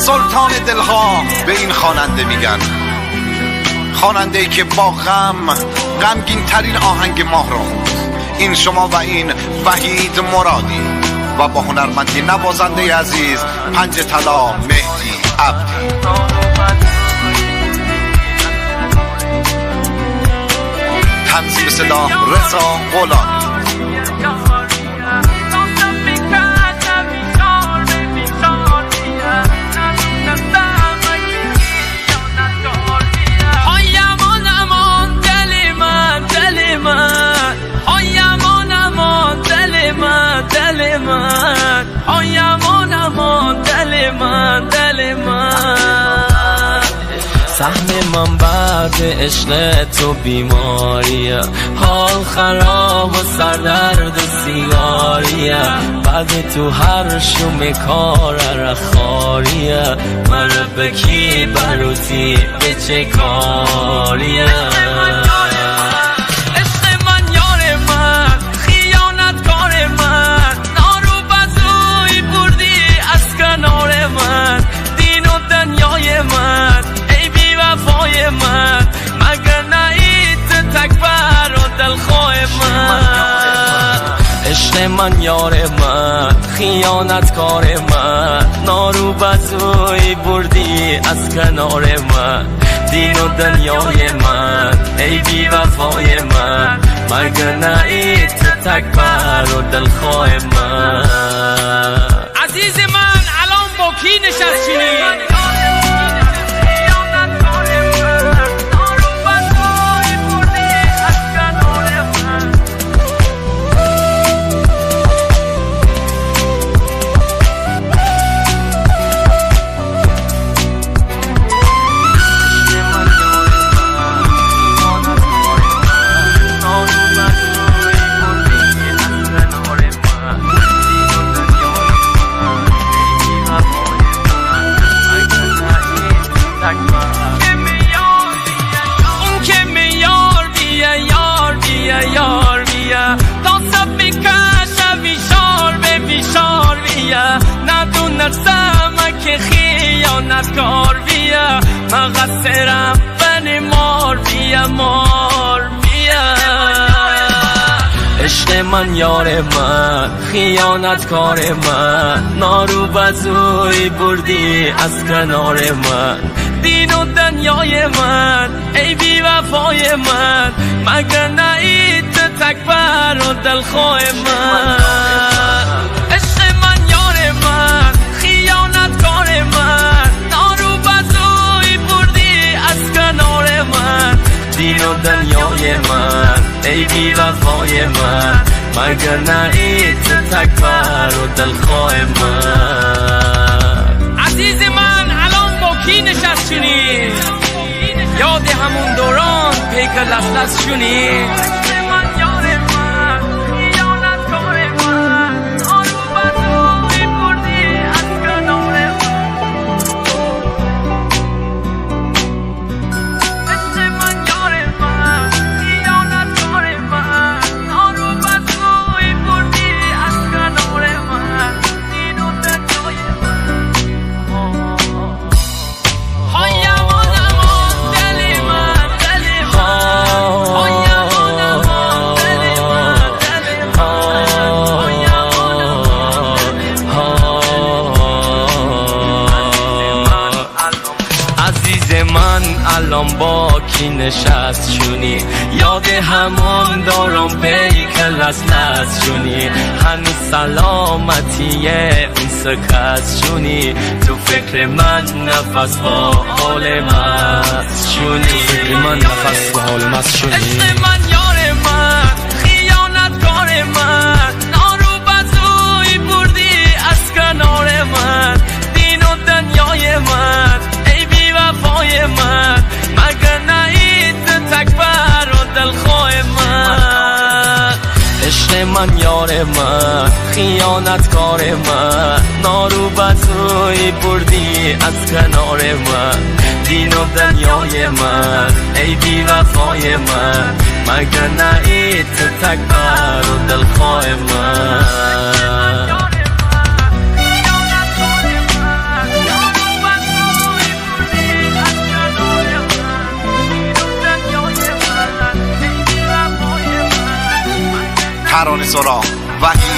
سلطان دلها به این خواننده میگن، خواننده ای که با غم غمگین ترین آهنگ ماه را خوند. این شما و این وحید مرادی و با هنرمندی نوازنده عزیز پنج طلا مهدی عبدی. تنظیم صدا رضا غلامی. سهم من بعد عشق تو بیماریه، حال خراب و سردرد و سیگاریه، بعد تو هر شوم کار رخاریه، مرا به کی بروتی به چه کاریه؟ عشق من یار من، خیانت کار من، نارو بزوی بردی از کنار من، دین و دنیای من ای بی وفای من، مگر نه ای تکبر و دلخواه من. عزیز من الان با کی نشست چینی؟ که خیانتکار بیا، مقصرم بنی مار بیا، مار بیا. عشق من یار من، خیانتکار من، نارو بزوی بردی از کنار من، دین و دنیای من ای بی وفای من، مگر نه ای تکبر و دلخواه من. عشق من یار من، خیانتکار من، نارو بزوی بردی از کنار من، دین و دنیای من ای بی وفای من، مگر نه ای تکبر و دلخواه من. عزیز من الان با کی نشست شونی؟ یاد همون دوران پیک لس شونی؟ الان با کی نشست شونی؟ یاد همون دارم پیک لس شونی، هنوز سلامتیه اون سکس شونی، تو فکر من نفس با حال مست شونی، تو فکر من نفس با حال مست شونی. عشق من یار من، خیانتکار من، نارو بزوی بردی از کنار من، دین و دنیای من ای بی وفای من، مگر نه ای تکبر و دلخواه من. عشق من یار من، خیانتکار من، نارو بزوی بردی از کنار من، دین و دنیای من ای بی وفای من، مگر نه ای تکبر و دلخواه من. ترانه سرا وحید.